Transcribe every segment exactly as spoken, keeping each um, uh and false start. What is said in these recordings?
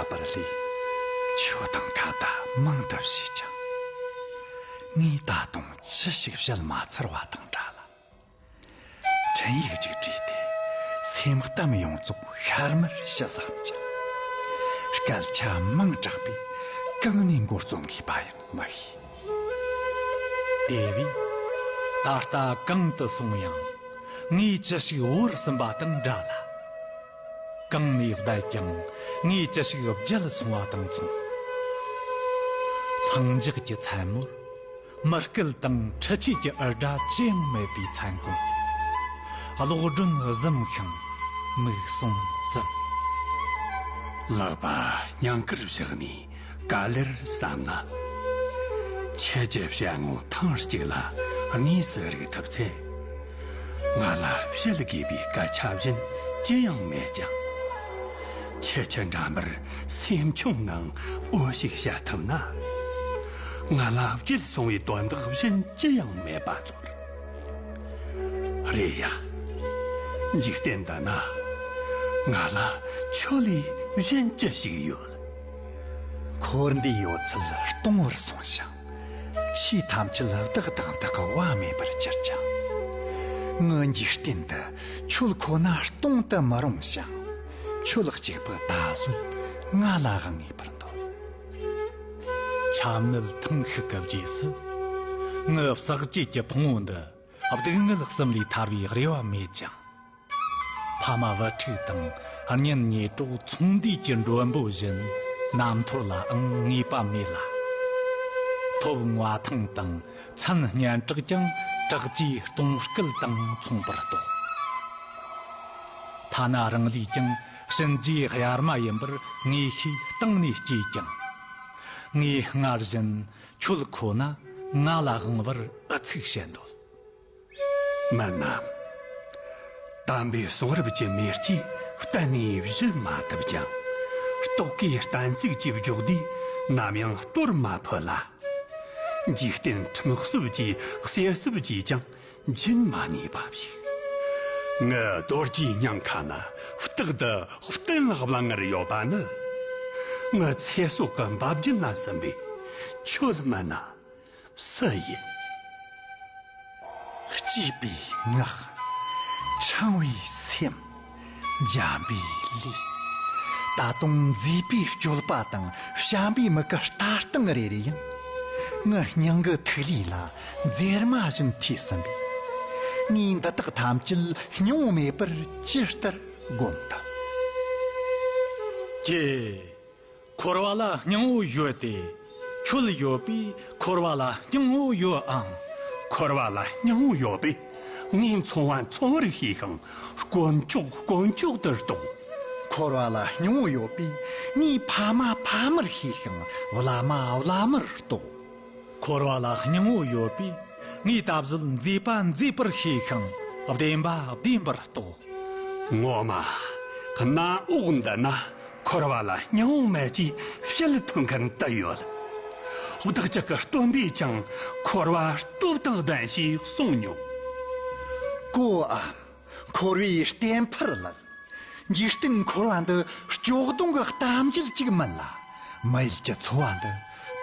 པར་ལས། ཆོས་དང་ཁ་བརྡ་མང་དུ་བྱས་ཀྱང་། ངས་ད་དུང་ཅི་ཞིག་བཤད་མ་ཚར་བ་དང་འདྲ་ལ། འཕྲིན་ཡིག་ཅིག་བྲིས་ཏེ། སེམས་གཏམ་ཡོངས་རྫོགས་ཤར་མར་ཞུ་བསམ་ཀྱང་། སྐད་ཆ་མང་དྲགས་པས་གང་ནས་འགོ་རྩོམ་དགོས་པ་ཡང་མི་ཤེས། དེ་བས། ད་ལྟ་གང་དུ་སོང་ཡང་། ངས་ཅི་ཞིག་བོར་ཟིན་པ་དང་འདྲ་ལ། གང་ནས་བསྡད་ཀྱང་ངས་ཅི་ཞིག་བརྗེད་སོང་བ་དང་མཚུངས། ལྷིང་འཇགས་ཀྱི་མཚན་མོར། མི་སྐད་དང་འཕྲུལ་ཆས་ཀྱི་འུར་སྒྲ་ཅི་ཡང་མེད་པའི་མཚན་གུང་། གློག་སྒྲོན་གཟིམ་ཤིང་མིག་ཟུང་བཙུམ། ལག་པ་སྙིང་གར་བཞག་ནས་ག་ལེར་བསམ་ན། ཁྱེད་ཀྱི་བཤད་ངོ་ཐེངས་གཅིག་ལ་དངོས་སུ་རིག་ཐུབ་ཚེ། ང་ལ་བཤད་དགོས་པའི་སྐད་ཆ་གཞན་ཅི་ཡང་མེད་ཀྱང་། ཁྱེད་ཀྱི་འགྲམ་པར་སེམས་ཆུང་ངང་འོ་ཞིག་བཤད་ཐུབ་ན། ང་ལ་བརྗེད་སོང་བའི་དོན་དག་གཞན་ཅི་ཡང་མེད་པ་ཚོར། རེད་ཡ། འཇིག་རྟེན་འདི་ན་ང་ལ་ཁྱོད་ལས་གཞན་ཅི་ཞིག་ཡོད། འཁོར་འདས་ཡོད་ཚད་སྟོང་བར་སོང་ཞིང་། ཆོས་ཐམས་ཅད་བདག་དང་བདག་གི་དབང་མེད་པར་གྱུར་ཅིང་། ངའི་འཇིག་རྟེན་འདི་ཁྱོད་ཁོ་ན་སྟོང་དུ་མི་རུང་ཞིང་། ཁྱོད་གཅིག་པུ་ད་གཟོད་ང་ལ་དབང་ངེས་པར་འདོད། ཆབ་ནད་ཐེངས་ཤིག་གི་རྗེས་སུ། ངའི་ཟག་བཅས་ཀྱི་ཕུང་བོ་འདི་སྡུག་བསྔལ་གསུམ་ལས་ཐར་བའི་རེ་བ་མེད་ཅིང་། ཕ་མ་བུ་ཕྲུག་དང་གཉེན་ཉེ་གྲོགས་ཚོང་འདུས་ཀྱི་མགྲོན་པོ་བཞིན་ནམ་ཐོར་ལའང་ངེས་པ་མེད་ལ། ཐོབ་མངའ་ཐང་དང་མཚན་སྙན་གྲགས་ཀྱང་གྲགས་ཀྱི་གཏོང་སྐལ་དང་མཚུངས་པར་རྟོགས། ཐ་ན་རང་ལུས་ཀྱང་གཤིན་རྗེའི་དབྱར་མ་ཡིན་པར་ངེས་ཤེས་གཏིང་ནས་སྐྱེས་ཀྱང་། ངས་སྔར་བཞིན་ཁྱོད་ཁོ་ན་ང་ལ་དབང་བར་ཨུ་ཚུགས་བྱེད་འདོད། མིན་ནམ། དམ་པའི་གསུང་རབ་ཀྱི་མེ་ལྕེ་གཏན་ནས་གཞུ་མ་ཐུབ་ཅིང་། རྟོག་གེའི་གཏན་ཚིགས་ཀྱི་བརྗོད་བདེ་ནམ་ཡང་གཏོར་མ་ཕོད་ལ། འཇིག་རྟེན་ཁྲིམས་སྲོལ་གྱི་གསེར་སྲབ་ཀྱིས་ཀྱང་། རྒྱུན་མ་ནུས་པ་ཞིག་ངའི་རྡོ་རྗེའི་སྙིང་ཁ་ན་རྟག་ཏུ་གཏན་ལ་བླང་ངར་ཡོད་པ་ནི། ངའི་ཚེ་སྲོག་གི་འབབ་རྒྱུན་ལ་ཟིན་པའི་ཁྱོད་མིན་ན་སུ་ཡིན། གཅེས་པའི་ངག་འཆང་བའི་སེམས། འཇམ་པའི་ལུས། ད་དུང་མཛེས་པའི་སྤྱོད་པ་དང་བྱམས་པའི་མིག་གི་ལྟ་སྟངས་རེ་རེ་ཡང་། ངའི་སྙིང་གི་ཐིག་ལེ་ལ་འཛེར་མ་བཞིན་ཐེ་ཟིན་པས། ངས་འདི་དག་ཐམས་ཅད་སྙིང་པོ་མེད་པར་ཇི་ལྟར་བསྒོམ་དམ། ཀྱེ། འཁོར་བ་ལ་སྙིང་པོ་ཡོད་དེ། ཁྱོད་ཡོད་པས་འཁོར་བ་ལ་སྙིང་པོ་ཡོད་ཨང་། འཁོར་བ་ལ་སྙིང་པོ་ཡོད་པས་ངས་འཚོ་བ་འཚོ་བར་ཤེས་ཤིང་དཀོན་མཆོག་དཀོན་མཆོག་ཏུ་རྟོགས། འཁོར་བ་ལ་སྙིང་པོ་ཡོད་པས་ངས་ཕ་མ་ཕ་མར་ཤེས་ཤིང་བླ་མ་བླ་མར་རྟོགས། འཁོར་བ་ལ་སྙིང་པོ་ཡོད་པས་ངས་ད་གཟོད་མཛེས་པ་མཛེས་པར་ཤེས་ཤིང་བདེན་པ་བདེན་པར་རྟོགས། ངོ་མ། གནམ་འོག་འདི་ན་འཁོར་བ་ལ་སྙིང་པོ་མེད་ཅེས་བཤད་ཐུབ་མཁན་དུ་ཡོད། བདག་ཅག་གི་སྟོན་པས་ཀྱང་འཁོར་བ་སྟོབས་དང་ལྡན་ཞེས་གསུངས་མྱོང་། ཀོའམ། འཁོར་བའི་གཏན་ཕུར་ལགས། འཇིག་རྟེན་འཁོར་བ་འདི་སྐྱོ་གདུང་གི་གཏམ་རྒྱུད་ཅིག་མིན་ལ། མི་ཡུལ་གྱི་འཚོ་བ་འདི་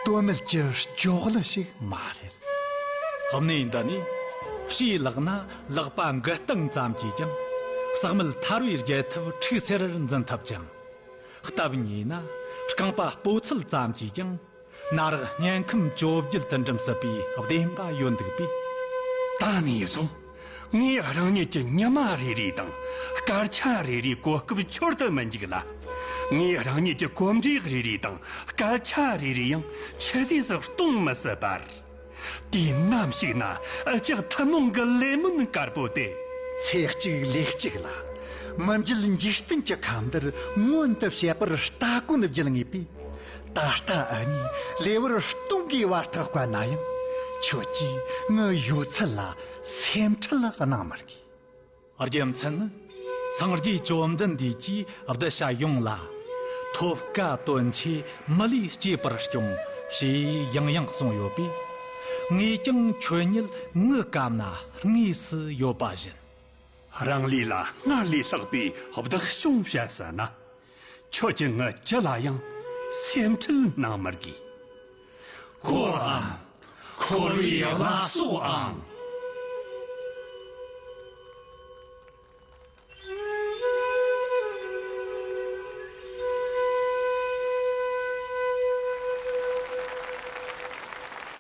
དོན་མེད་ཀྱི་སྐྱོ་གླུ་ཞིག་མ་རེད། གནས་འདི་ནས་ཕྱིའི་ལག་ན་ལག་པ་འགུལ་སྟངས་ཙམ་གྱིས་ཀྱང་ཟག་མེད་ཐར་བའི་རྒྱལ་ཐབས་འཁྲིག་སེ་རར་འཛིན་ཐུབ་ཅིང་། སྟབས་ཉེས་ན་རྐང་པ་སྤོ་ཚུལ་ཙམ་གྱིས་ཀྱང་། ན་རག་དམྱལ་ཁམས་བཅོ་བརྒྱད་དུ་འགྲིམ་སྲིད་པའི་བདེན་པ་ཡོད་འདུག་པས། ད་ནས་བཟུང་ངས་རང་ཉིད་ཀྱི་ཉི་མ་རེ་རེ་དང་སྐར་ཆ་རེ་རེའི་གོ་སྐབས་འཆོར་དུ་མི་འཇུག་ལ། ངས་རང་ཉིད་ཀྱི་གོམ་འགྲོས་རེ་རེ་དང་སྐར་ཆ་རེ་རེ་ཡང་ཆུད་ཟོས་སུ་གཏོང་མི་སྲིད་པར། དུས་ནམ་ཞིག་ན་འུ་ཅག་ཐུན་མོང་གི་ལས་སྨོན་དཀར་པོ་དེ། ཚེ་གཅིག་ལས་གཅིག་ལ། མི་འགྱུར་འཇིག་རྟེན་གྱི་ཁམས་འདིར་མངོན་དུ་བྱེད་པར་སྟ་གོན་བརྒྱུད་ངེས་པས། ད་ལྟ་འུ་གཉིས་ལེ་བར་གཏོང་གི་བར་ཐག་བཀལ་ན་ཡང་། ཁྱོད་ཀྱིས་ངའི་ཡོད་ཚད་ལ་སེམས་ཁྲལ་གནང་མི་དགོས། རྒྱུ་མཚན་ནི། སངས་རྒྱས་བཅོམ་ལྡན་འདས་ཀྱིས་གདུལ་བྱ་ཡོངས་ལ། ཐོབ་དཀའ་དོན་ཆེ་མི་ལུས་གཅེས་པར་སྐྱོངས་ཞེས་ཡང་ཡང་གསུངས་ཡོད་པས། ངས་ཀྱང་ཁྱོད་ཉིད་ངའི་གམ་ན་དངོས་སུ་ཡོད་པ་བཞིན། རང་ལུས་ལ་སྔར་ལས་ལྷག་པའི་བདག་སྐྱོང་བྱ་ཟེར་ན། ཁྱོད་ཀྱིས་ངའི་ཅི་ལ་ཡང་སེམས་ཁྲལ་གནང་མི་དགོས། སྐོར་རམ། འཁོར་བའི་བླ་སྲོག་ཨང་